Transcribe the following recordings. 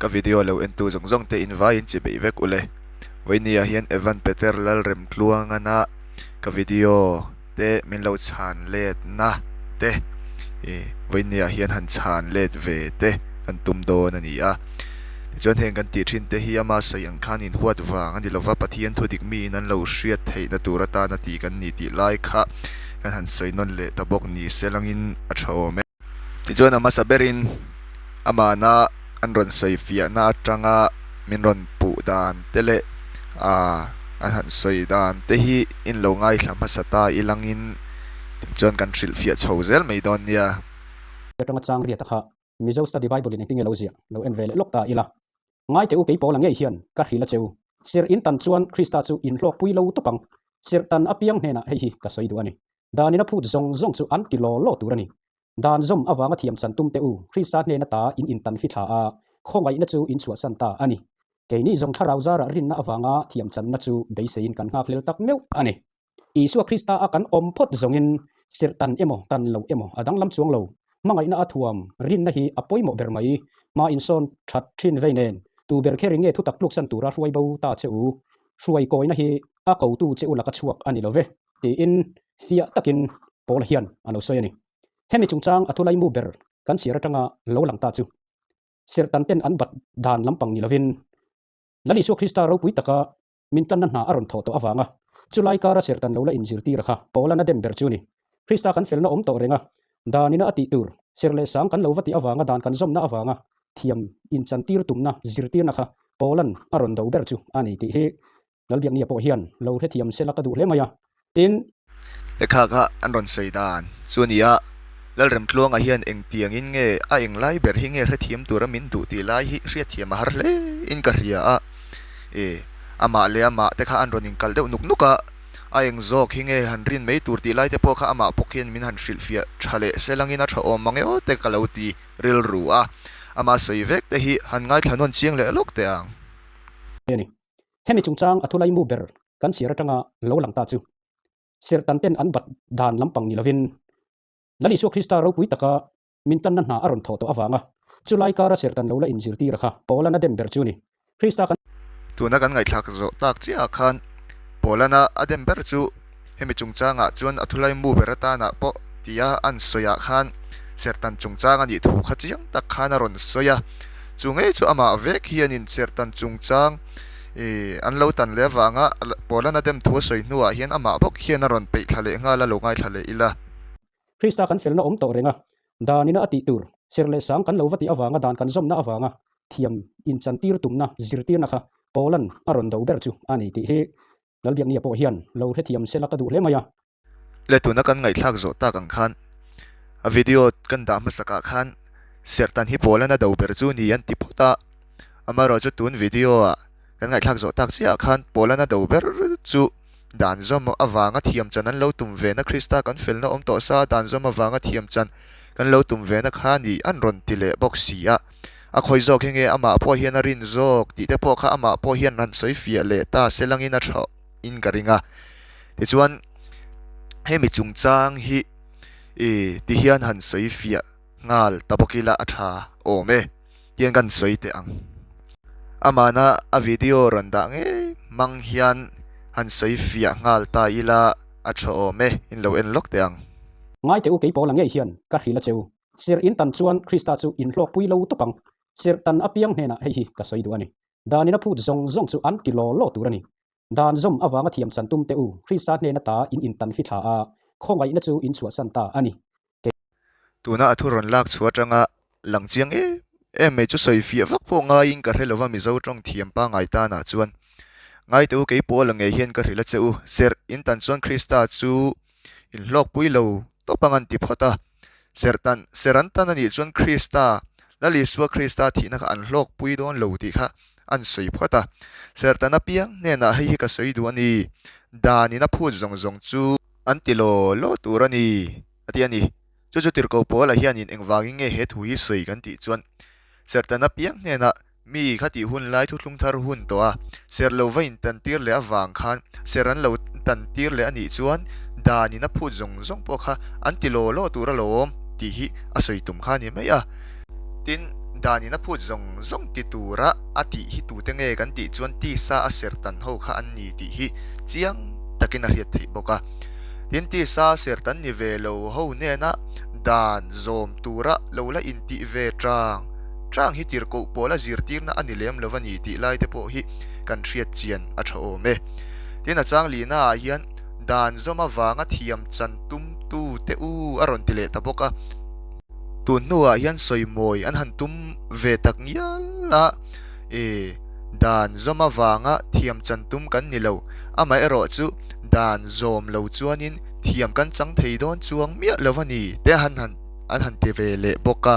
Ka video lo entu zawng zawng te in vaiin chi beih vek ule. Vawinia hian Evan Peter Lalremtluangana ka video te min lo chhan let na te ih vawinia hian han chhan let ve te kan tum dawn a ni a. Tichuan heng kan tih thin te hi ama sawi ang khan in huat vang a ni lova Pathian thu dik miin an lo hriat theihna tur atana ti kan ni tih lai kha kan han sawi nawn leh ta bawk ni se langin a tha awm e. Tichuan a hmasa berin amahna an rawn sawi fiahna atanga min rawn puh dan te leh aaa an han sawi dan te hi in lo ngaithla hmasa ta i langin tichuan kan hrilhfiah chho zel mai dawn nia. Atanga chang riat a kha Mizo Study Bible in engtin nge lo ziah lo en ve leh lawk ta ila. Ngai teh u kei Paula ngei hian ka hrilh a che u. Serh in tan chuan Krista chu in hlawkpui lo tawp ang. Serh tan apiang hnenah hei hi ka sawi duh a ni. Dan in a phut zawng zawng chu an ti law law tur a ni. Dan zawm avanga thiam chan tum teh u, Krista hnena ta in intan fi thla a, khawngaihna chu in chhuahsan ta a ni. Keini zawng thlarau zarah rinna avanga thiam channa chu beiseiin kan nghakhlel tak meuh a ni. Isua Krista a kan awm phawt zawngin serh tan emaw tan lo emaw a danglam chuang lo. Hmangaihna a thuam rinna hi a pawimawh ber mai. Hma insawn that thin vei nen tu ber kher in nge thutak tluksan tura hruai bo ta che u? Hruai kawina hi a kotu che u laka chhuak a ni lo ve tiin fiah takin Paula hian a lo sawi a ni. Hemi chungchang a thulaimu ber kan chhiar atanga lo lang ta chu serh tan ten an bat dan lampang ni lovin Lal Isua Krista ropui taka Min tanna hna a rawn thawh tawh avanga chulai kara serhtan lo la inzirtir a kha Paula na dem ber chu ni. Krista kan felna awm tawh reng a, danina a tih tur serh leh sang kan lo va tih avanga dan kan zawmna avanga thiam inchantir tumna zirtirna kha Paula'n a rawn do ber chu a ni tih hi Lalbiaknia pawh hian lo hrethiam sela ka duh hle mai a. Tin. Lehkha kha an rawn sawi dan chu a ni a, Lalremtluanga hian engtiangin nge a englai ber hi nge hrethiam tura min duh tih lai hi hriatthiam a har hle in ka hria a, e amah leh amah te kha an rawn inkal deuh nuk nuk a, a eng zawk hi nge han rin mai tur tih lai te pawh kha amah bawk hian min han hrilhfiah tha leh se langin a tha awm mang emaw te ka lo ti rilru a, amah sawi vek te hi han ngaithla nawn chiang leh lawk teh ang. A ni. Hemi chungchang a thulai mu ber kan chhiar atanga lo lang ta chu serhtan ten an bat dan lampang ni lovin Lal Isua Krista ropui taka min tanna hna a rawn thawh tawh avanga chulai kara serhtan lo la inzirtir a kha Paulana dem ber chu ni. Krista kan. Tuna kan ngaihthlak zawh tak chiahah khan Paulana a dem ber chu hemi chungchangah chuan a thulai mu ber atanah pawh tia an sawiah khan serhtan chungchang a nih thu kha chiang tak khan a rawn sawi a, chu ngei chu amah vek hianin serhtan chungchang Ih, an lo tan leh avanga Paulana dem thu a sawi hnuah hian amah bawk hian a rawn peih thla leh nghal a, lo ngaithla leh ila. Krista kan felna awm tawh reng a, danina a tih tur, serh leh sang kan lo va tih avanga dan kan zawmna avanga thiam inchantir tumna zirtirna kha Paula'n a rawn do ber chu a ni tih hi Lalbiaknia pawh hian lo hrethiam sela ka duh hle mai a. Le tuna kan ngaihthlak zawh tak ang khan a video kan dah hmasakah khan serhtan hi pawl a na do ber chu ni an ti phawt a, amaherawh chu tun video ah kan ngaihthlak zawh tak chiahah khan pawl a na do ber chu dan zawm avanga thiam chan an lo tum ve na Krista kan felna awm tawh sa dan zawm avanga thiam chan kan lo tum ve na kha ni an rawn ti leh bawk si a, a khawi zawk hi nge amah pawh hian a rin zawk tih te pawh kha amah pawh hian han sawi fiah leh ta se langin a tha in ka ring a. Tichuan hemi chungchang hi ih ti hian han sawi fiah nghal ta bawk ila a tha awm e tiang kan sawi teh ang. Amana a video rawn dah ngei hmang hian han sawi fiah nghal ta ila a tha awm e in lo en lawk teh ang. Ngai teh u kei Paula ngei hian ka hrilh a che u. Serh in tan chuan Krista chu in hlawkpui lo tawp ang. Serh tan apiang hnenah hei hi ka sawi duh a ni. Dan in a phut zawng zawng chu an ti law law tur a ni. Dan zawm avanga thiam chan tum teh u, Krista hnena ta in intan fi thla a, khawngaihna chu in chhuahsan ta a ni. Kei. Tuna a thu rawn lak chhuah atanga lang chiang em em mai chu sawi fiah vak pawh ngaiin ka hre lova Mizo tawng thiam pangngai tanah chuan ngai teh u kei pawh la ngei hian ka hrilh a che u, serh in tan chuan Krista chu in hlawkpui lo tawp ang an ti phawt a, serh tan serh an tan a nih chuan Krista Lal Isua Krista thihna kha an hlawkpui dawn lo tih kha an sawi phawt a. Serhtan apiang hnenah hei hi ka sawi duh a ni, danin a phut zawng zawng chu an ti law law tur a ni, a ti a ni. Chu chu Tirhkoh Paula hianin engvangin nge he thu hi sawi kan tih chuan Serhtan apiang hnenah Mi kha tih hun lai thuthlung thar hun tawh a, ser lo va intantir leh avang khan ser an lo tantir leh a nih chuan danin a phut zawng zawng pawh kha an ti law law tur alawm tih hi a sawi tum kha a ni mai a. Tin, Dan in a phut zawng zawng ti tura a tih hi tute nge kan tih chuan tisa a serhtan ho kha an ni tih hi chiang takin a hriat theih bawk a. Tin, tisa a serhtan ni ve lo ho hnena dan zawm tura lo la intih ve tang tang hi tirhkoh pawla zirtirna a ni lem lo a ni tih lai te pawh hi kan hriat chian a tha awm e. Tin, a chang lihna ah hian dan zawm avanga thiam chan tum tu te u a rawn ti leh ta bawk a. Tun hnuah hian sawimawi an han tum ve tak ngial a, e, dan zawm avanga thiam chan tum kan ni lo, amaherawh chu dan zawm lo chuanin thiam kan chang thei dawn chuang miah lo a ni te han han an han ti ve leh bawk a,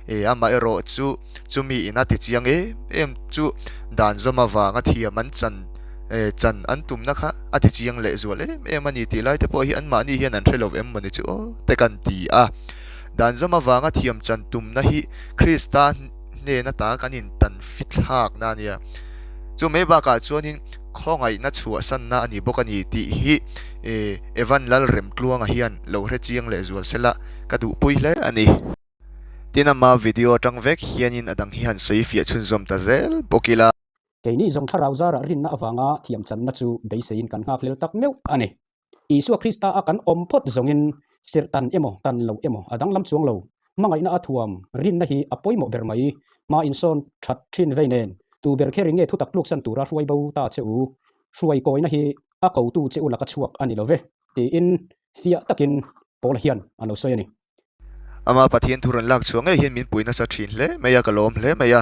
e, amaherawh chu chumi ina ti chiang em em chu dan zawm avanga thiam an chan e, chan an tumna kha a ti chiang leh zual em em a ni tih lai te pawh hi anmahni hian an hre lo em mawni chu aw te kan ti a. Dan zawm avanga thiam chan tumna hi Krista hnen ata kan intan fithlakna a nia. Chu mai bakah chuanin khawngaihna chhuahsanna a ni bawk a ni tih hi Evan Lalremtluanga hian lo hre chiang leh zual sela ka duhpui hle a ni. Tin ama video atang vek hianin a dang hi han sawi fiah chhunzawm ta zel bawk ila. Keini zawng thlarau zarah rinna avanga thiam channa chu beiseiin kan nghakhlel tak meuh a ni. Isua Krista a kan awm phawt zawngin serh tan emaw tan lo emaw a danglam chuang lo. Hmangaihna a thuam rinna hi a pawimawh ber mai. Hma insawn that thin vei nen tu ber kher in nge thutak tluksan tura hruai bo ta che u? Hruai kawina hi a kotu che u laka chhuak a ni lo ve, tiin fiah takin Paula hian a lo sawi a ni. Ama Pathian thu rawn lak chhuah ngei hian min pui nasa thin hle mai a, ka lawm hle mai a.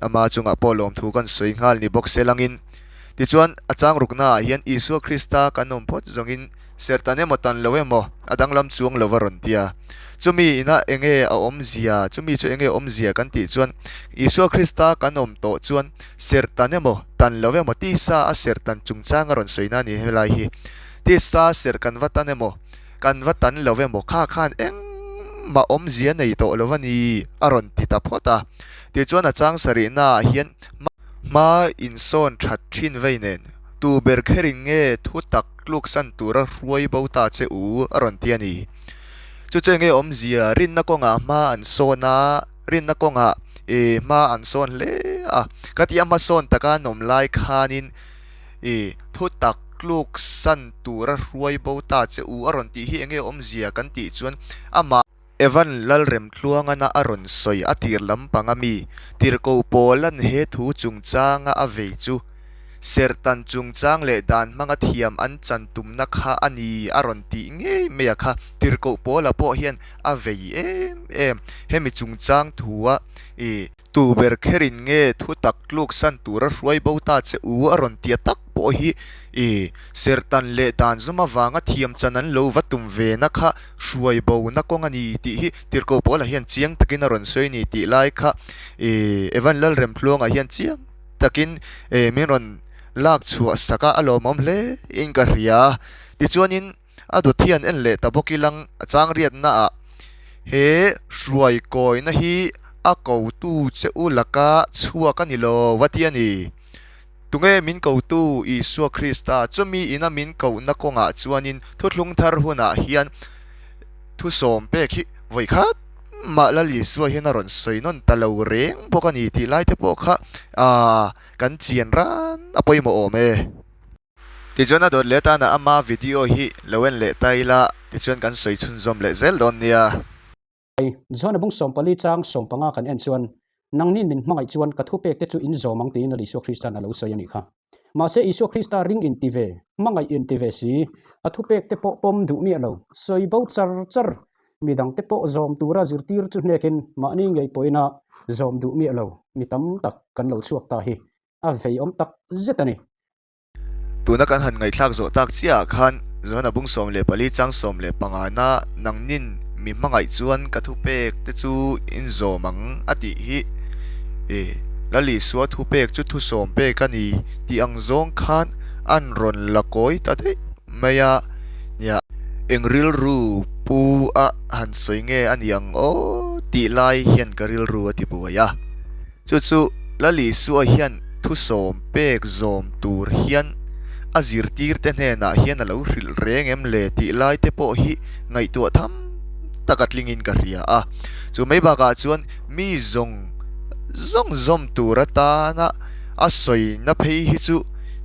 Ama chungah pawh lawmthu kan sawi nghal ni bawk se langin. Tichuan, a chang ruknaah hian Isua Krista kan awm phawt zawngin serhtan emaw tan lo emaw a danglam chuang lo va rawn ti a. Chumi inah enge a awmzia, chumi chu enge awmzia kan tih chuan Isua Krista kan awm tawh chuan serhtan emaw tan lo emaw tisa a serhtan chungchang a rawn sawina a ni helai hi. Tisa serh kan va tan emaw Kan va tan lo emaw kha khan engmah awmzia nei tawh lo a ni a rawn ti ta phawt a. Tichuan a chang sarihnaah hian hma insawn that thin vei nen tu ber kherin nge thu tak tluksan tura hruai bo ta che u a rawn ti a ni. Chu chu enge awmzia rinna kawngah hma an sawn a, rinna kawngah ih hma an sawn hle a. Ka tih a hmasawn taka an awm lai khanin I thu tak tluk san tura hruai bo ta che u a rawn tih hi enge awmzia kan tih chuan amah Evan Lalremtluangana a rawn sawi a tir lampang a mi tirhkoh Paula'n he thu chungchanga a vei chu serhtan chungchang leh dan hmanga thiam an chan tumna kha a ni a rawn tih ngei mai a kha tirhkoh Paula pawh hian a vei em em hemi chungchang thu a i Tu ber kherin nge thu tak tluk san tura hruai bo ta che u a rawn tia tak pawh hi i serhtan leh dan zawm avanga thiam chan an lo va tum ve na kha hruai bo na kawng a ni tih hi Tirhkoh Paula hian chiang takin a rawn sawi a ni tih lai kha i Evan Lalremtluanga hian chiang takin i min rawn lak chhuah sak a, a lawmawm hle in ka hria. Tichuanin. A dawt hian en leh ta bawk ilang a chang riatna ah he hruai kawina hi a kotu che u laka chhuak a ni lo va ti a ni. Tunge min kotu Isua Krista chumi ina min kohna kawngah chuanin thuthlung thar hunah hian thusawm pek hi vawi khat mah Lal Isua hian a rawn sawi nawn ta lo reng bawk a ni tih lai te pawh kha aah kan chian ran a pawimawh awm e. Tichuan a dawt leh atana ama video hi lo en leh ta ila tichuan kan sawi chhunzawm leh zel dawn nia. John-a bung 14 chang 15 kan en chuan, Nangnin min hmangaih chuan ka thupek te chu in zawm ang tiin Lal Isua Krista'n a lo sawi a nih kha. Mahse Isua Krista ring in ti ve, hmangaih in ti ve si, a thupek te pawh pawm duh miah lo, sawi bo char char, midang te pawh zawm tura zirtir chu hnekin mahni ngei pawhin a zawm duh miah lo, mi tam tak kan lo chhuak ta hi a veiawm tak zet a ni. Tuna kan han ngaihthlak zawh tak chiahah khan Johana bung 14 chang 15 na nangnin mi hmangaih chuan ka thupek te chu in zawm ang a tih hi e Lal Isua thupek chu thusawm pek a ni tih ang zawng khan an rawn la kawi ta daih mai a nia. Eng rilru pu a han sawi nge a ni ang aw tih lai hian ka rilru a ti buai a. Chu chu Lal Isua hian thusawm pek zawm tur hian a zirtirte hnenah hian a lo hrilh reng em le tih lai te pawh hi ngaihtuah tham tak a tlingin ka hria a. Chu mai bakah chuan mi zawng. zawng zawm tur atana a sawina phei hi chu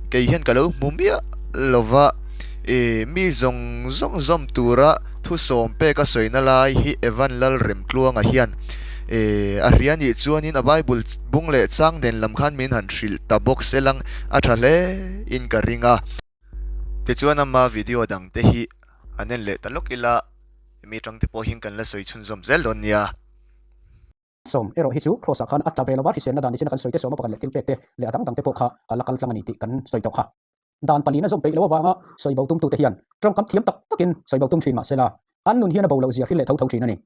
kei hian ka lo hmu miah lo va, ih mi zawng zawng zawm tura thusawm pek a sawina lai hi Evan Lalremtluanga hian ih a hria nih chuanin a Bible bung leh chang nen lam khan min han hrilh ta bawk se lang a tha hle in ka ring a. Tichuan ama video dang te hi an en leh ta lawk ila mi tang te pawh hian kan la sawi chhunzawm zel dawn nia. Sawm erawh hi chu Kraws ah khan a tla ve lova hriselna dan nichina kan sawi te sawma pakhat leh thil pek te leh a dang dang te pawh kha a la kal tlang a ni tih kan sawi tawh kha. Dan palina zawm peih loh avanga sawi bo tum tute hian tawngkam thiam tak takin sawi bo tum thin mahse la an nun hian a bo loh zia hrilh leh tho tho thin a ni.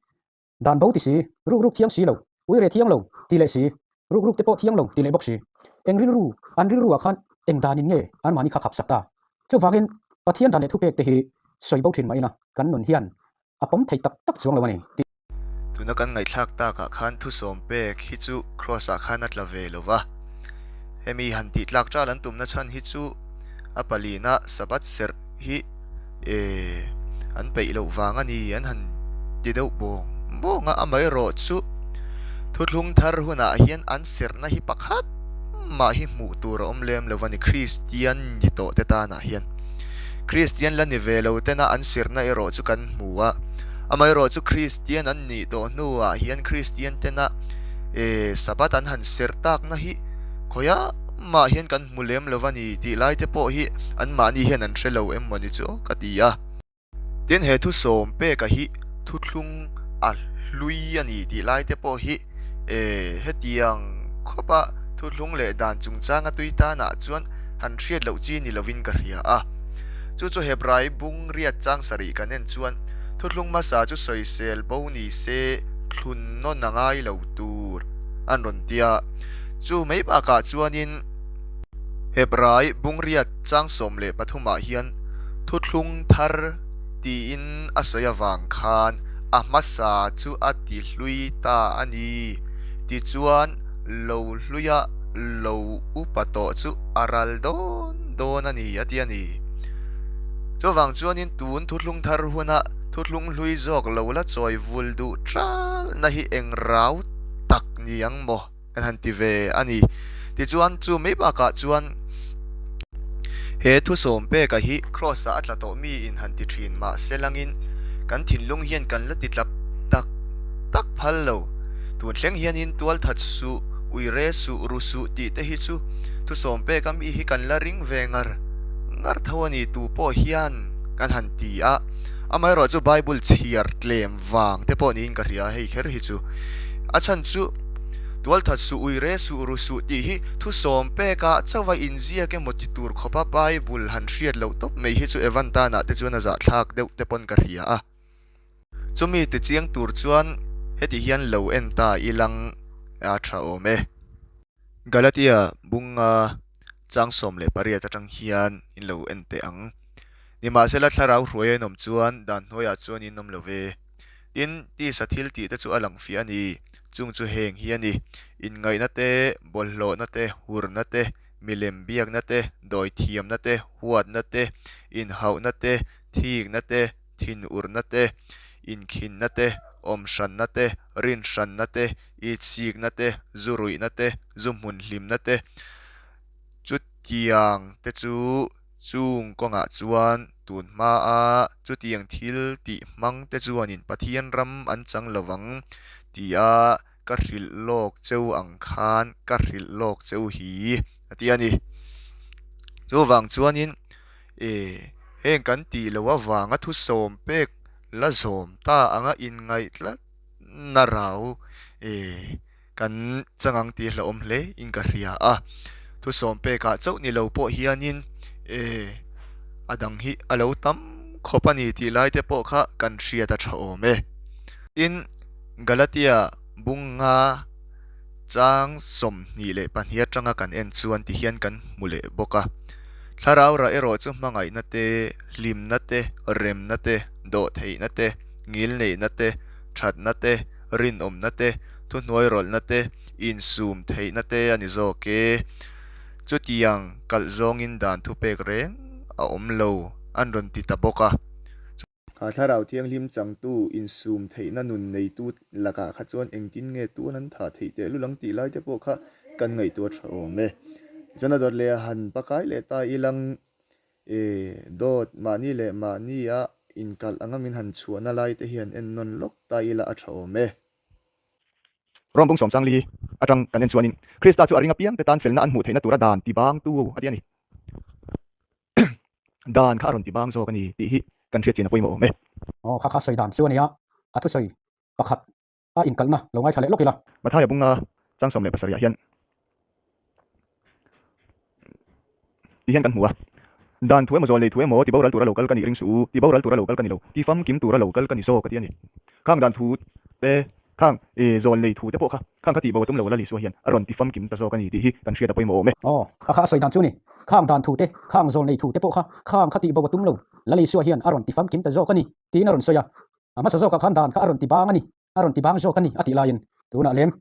Dan bo ti si, ruk ruk thiang si lo, ui re thiang lo ti leh si, ruk ruk te pawh thiang lo ti leh bawk si. Eng rilru, an rilru ah khan eng danin nge anmahni kha khap sak ta? Chuvangin Pathian dan leh thupek te hi sawi bo thin mah ila kan nun hian a pawm thei tak tak chuang lo a ni tih. Tuna kan ngaihthlak takah khan thusawm pek hi chu Kraws ah khan a tla ve lo va, hemi han tih tlak ṭal an tumna chhan hi chu a palina Sabbath serh hi eh an peih loh vang a ni an han ti deuh bawng bawng a amaherawh chu thuthlung thar hunah hian an serhna hi pakhat mah hi hmuh tur a awm lem lo a ni Kristian ni tawh te tanah hian Kristian la ni ve lo tena an serhna erawh chu kan hmu a amaherawh chu Kristian an nih tawh hnuah hian Kristian tena eh Sabbath an han serh takna hi khawiah mah hian kan hmu lem lo a ni tih lai te pawh hi anmahni hian an hre lo em mawni chu ka ti a. Tin he thusawm peka hi thuthlung a hlui a ni tih lai te pawh hi eh hetiang khawpa thuthlung leh dan chungchanga tui tanah chuan han hriat loh chi ni lovin ka hria a. Chu chu Hebrai bung riat chang sarih kan en chuan thuthlung hmasa chu sawisel bo ni se thlun nawn a ngai lo tur an rawn ti a. Chu mai bakah chuanin Hebrai bungriat chang 13 ah hian thuthlung thar tiin a sawi avang khan a hmasa chu a ti hlui ta a ni. Tichuan lo hluia lo upa tawh chu a ral dawn dawn a ni a ti a ni. Chuvang chuanin tun thuthlung thar huna thuthlung hlui zawk lo la chawi vul duh ṭalna hi eng rau tak ni ang maw? Kan han ti ve a ni. Tichuan, chu mai bakah chuan he thusawm peka hi Kraws-ah a tla tawh mi in han ti thin mah se langin kan thinlung hian kan la ti tlap tak tak phal lo. Tun thleng hianin tualthat suh, uire suh, ru suh tih te hi chu thusawm peka mi hi kan la ring ve ngar ngar tho a ni tu pawh hian kan han ti a. Amaherawhchu Bible chhiar tlem vang te pawh niin ka hria hei kher hi chu. A chhan chu Tualthat suh ui re suh ru suh tih hi thusawm pekah chauha inziak emaw ti tur khawpa Bible han hriat loh tawp mai hi chu Evan tanah te chuan a zahthlak deuh te pawn ka hria a. Chumi ti chiang tur chuan heti hian lo en ta ilang a tha awm e. Galatia bunga chang 18 atang hian in lo en teh ang. Nimahsela thlarau hruai a inawm chuan dan hnuaiah chuan in awm lo ve. Tin, tisa thil tih te chu a lang fiah a ni. Chung chu heng hi a ni, inngaihna te, bawlhhlawhna te, hurna te, milem biakna te, dawithiamna te, huatna te, inhauhna te, thikna te, thinurna te, inkhinna te, awmhranna te, rinhranna te, itsikna te, zu ruihna te, zu hmun hlimna te, chutiang te chu Chung kawngah chuan tun hmaa chutiang thil tih hmang te chuanin Pathian ram an chang lo vang tia ka hrilh lawk cheu ang khan ka hrilh lawk cheu hi a ti a ni. Chuvang chuanin e heng kan tih loh avanga thusawm pek la zawm ta anga inngaih tlat na rau e Kan changang tih hlauhawm hle in ka hria a, thusawm pekah chauh ni lo pawh hianin e a dang hi a lo tam khawp a ni tih lai te pawh kha kan hriat a tha awm e. Tin, Galatia bunga chang 22 atanga kan en chuan ti hian kan hmu leh bawk a, Thlarau rah erawh chu hmangaihna te, hlimna te, remna te, dawhtheihna te, ngilneihna te, thatna te, rinawmna te, thuhnuairawlhna te, insum theihna te a ni zawk e. Chutiang kalh zawngin dan thupek reng a awm lo an rawn ti ta bawk a. Kha Thlarau Thianghlim changtu insum theihna nun neitu lakah kha chuan engtin nge tuan an thah theih tehlul ang tih lai te pawh kha kan ngaihtuah tha awm e. Tichuan a dawt leh a han pakai leh ta ilang e, dawt mahni leh mahni a inkalh anga min han chhuahna lai te hian en nawn lawk ta ila a tha awm e. Rom bung sawmchangli atang kan en chuanin Krista chu a ring apiang te tan felna an hmuh theihna tura dan tibangtu a ti a ni. Dan kha a rawn ti bang zawk a ni tih hi kan hriat chian a pawimawh awm e. Aw kha kha sawi dan chu a nia, a thusawi pakhat a inkalhna lo ngaithla leh lawk ila. Mathaia bunga chang 17 ah hian ti hian kan hmu a, Dan thu emaw zawl nei thu emaw ti boral tura lo kal ka nih ring suh u, ti boral tura lo kal ka ni lo, ti famkim tura lo kal ka ni zawk a ti a ni. Khang dan thu te Khang, e, zawl nei thu te pawh kha, khang kha tihbo a tum lo Lal Isua hian a rawn ti famkim ta zawk a ni tih hi kan hriat a pawimawh awm e. Aw, kha kha a sawi dan chu ni. Khang dan thu te, khang zawl nei thu te pawh kha, khang kha tihbo a tum lo Lal Isua hian a rawn ti famkim ta zawk a ni tiin a rawn sawi a. A hmasa zawkah khan dan kha a rawn ti bang a ni, a rawn ti bang zawk a ni a tih laiin tunah lem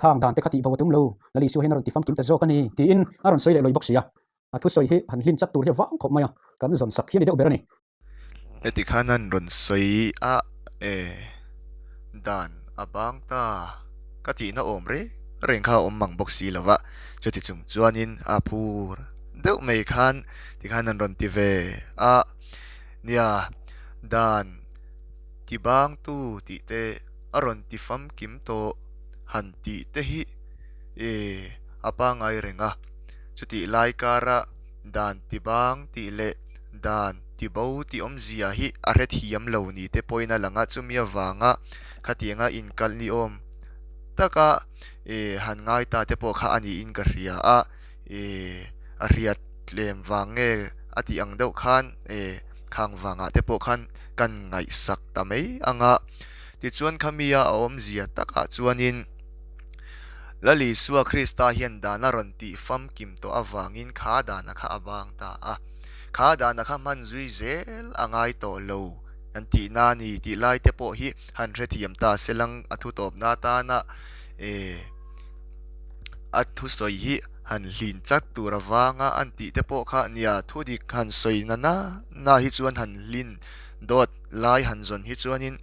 khang dan te kha tihbo a tum lo Lal Isua hian a rawn ti famkim ta zawk a ni tiin a rawn sawi leh lawi bawk si a. A thusawi hi han hlin chat tur hi a vang khawp mai a, kan zawn sak hi a ni deuh ber a ni. Heti khan an rawn sawi a e, dan a bang ta ka tihna awm reng reng kha a awm mang bawk si lo va, chuti chung chuanin a phur deuh mai khan tikhan an rawn ti ve a, nia dan ti bangtu tih te a rawn ti famkim tawh han tih te hi e a pangngai reng a, chutih lai kara dan ti bang tih leh Dan tibo tih awmzia hi a hrethiam lo ni te pawhin a lang a, chumi avanga khatianga inkalh ni awm taka eh han ngai ta te pawh kha a niin ka hria a, eh a hriat tlem vang nge a tih ang deuh khan eh khang vangah te pawh khan kan ngaihsak ta mai ang a, tichuan khami a awmzia takah chuanin Lal Isua Krista hian dan a rawn tih famkim tawh avangin kha dana kha a bang ta a. Kha dana kha hman zui zel a ngai tawh lo an tih na ni tih lai te pawh hi han hrethiam ta se lang a thu tawpna atana eh a thusawi hi han hlin chat tur avanga an tih te pawh kha nia thu dik han sawi na na na hi chuan han hlin dawt lai han zawn hi chuanin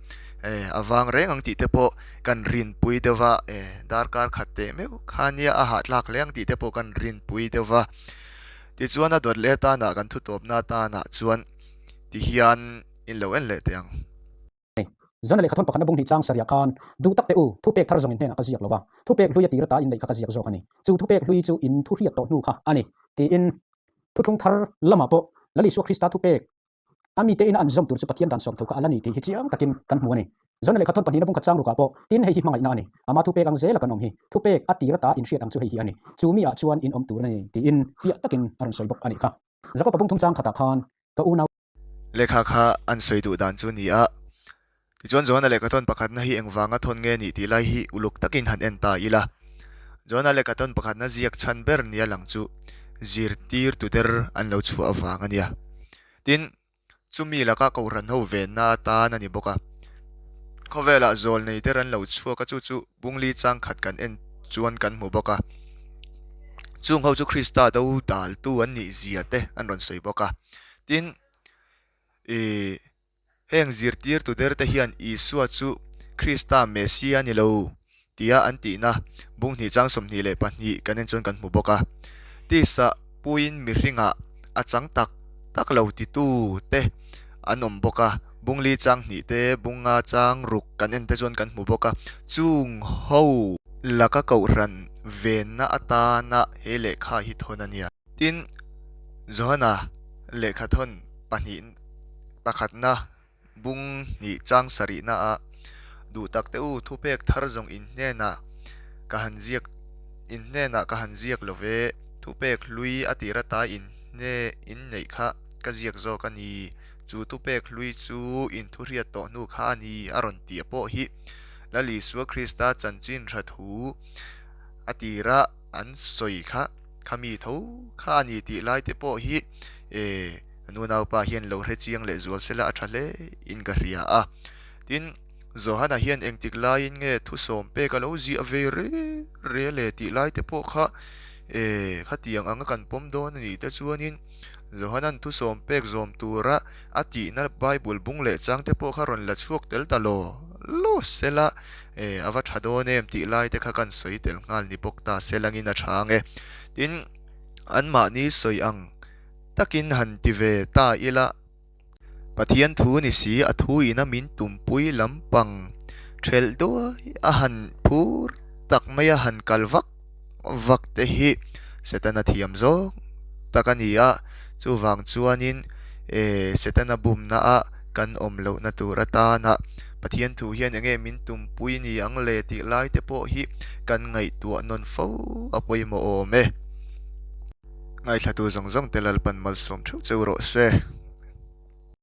eh a vang reng ang tih te pawh kan rinpui deuh va eh darkar khat teh meuh kha nia a hahthlak hle ang tih te pawh kan rinpui deuh va. Tichuan a dawt leh atanah kan thutawpna atanah chuan tihian in lo en leh teh ang. Zana lehkha thawn pakhatna bung hnih chang sarih khan duh tak teh u, thupek thar zawng in hnenah ka ziak lo va, thupek hlui a tir ata in lehkha ka ziak zawk a ni. Chu thupek hlui chu in thu hriat tawh hnu kha a ni, tiin thuthlung thar lamah pawh Lal Isua Krista thupek A mite ina an zawm tur chu Pathian dan sawm tho kha a la ni tih hi chiang takin kan hmu a ni. Zona lehkha thawn pahnihna bungkhat chang rukah pawh tin hei hi hmangaihna a ni. Ama thupek ang zela kan awm hi. Thupek a tir ata inhriat ang chu hei hi a ni. Chu mi ah chuan in awm tur a ni tiin fiah takin a rawn sawi bawk a nih kha. Jakob-a bung thum chang khatah khan ka unau. Lehkha kha an sawi duh dan chu ni a. Tichuan Johana lehkha thawn pakhatna hi engvanga thawn nge nih tih lai hi uluk takin han en ta ila. Johana lehkha thawn pakhatna ziak chhan ber nia lang chu zirtirtu der an lo chhuah avang a nia. Tin, chumi laka kohhran ho venna atan a ni bawk a. Khawvelah zawl nei der an lo chhuak a, chu chu Bungli chang khat kan en chuan kan hmu bawk a. Chung ho chu Krista do daltu an nih zia te an rawn sawi bawk a. Tin, ih. Heng zirtirtu derte hian Isua chu Krista Messia a ni lo tia an tihna bung hnih chang 22 kan en chuan kan hmu bawk a. Tisa puiin mihringah a chang tak tak lo titu te an awm bawk a, bung li chang hnih te, bung nga chang ruk kan en te chuan kan hmu bawk a. Chung ho laka kohhran venna atana he lehkha hi thawn a nia. Tin, Johana lehkha thawn pahnih pakhatna bung hnih chang sarihna ah duh tak te u thupek thar zawng in hnenah ka han ziak in hnenah ka han ziak lo ve, thupek hlui a tir ata in hne in neih kha ka ziak zawk a ni, chu thupek hlui chu in thuhriat tawh hnu kha a ni a rawn tih pawh hi Lal Isua Krista chanchin tha thu a tira an sawi kha. Khami tho kha a ni tih lai te pawh hi eh nunaupa hian lo hre chiang leh zual sela a tha hle in ka hria a. Tin, Johana hian engtik laiin nge thusawm pek a lo ziah ve re re le tih lai te pawh kha eh khatiang anga kan pawm dawn a nih te chuanin. Johanan thusawm pek zawm tura a tihna Bible bung leh chang te pawh kha rawn la chhuak tel ta law law sela, e, a va tha dawn em tih lai te kha kan sawi tel nghal ni bawk ta selangin a tha ang e. Tin, anmahni sawi ang takin han ti ve ta ila. Pathian thu ni si, a thu ina min tumpui lampang thelh duai a han phur tak mai a han kal vak vak te hi Setana thiam zawng tak a ni a, chuvang chuanin eh Setana bumna a kan awm lohna tur atana Pathian thu hian enge min tumpui ni ang le tih lai te pawh hi kan ngaihtuah nawn fo a pawimawh awm e. Ngaithlatu zawng zawng te Lalpan malsawm theuh cheu rawh se.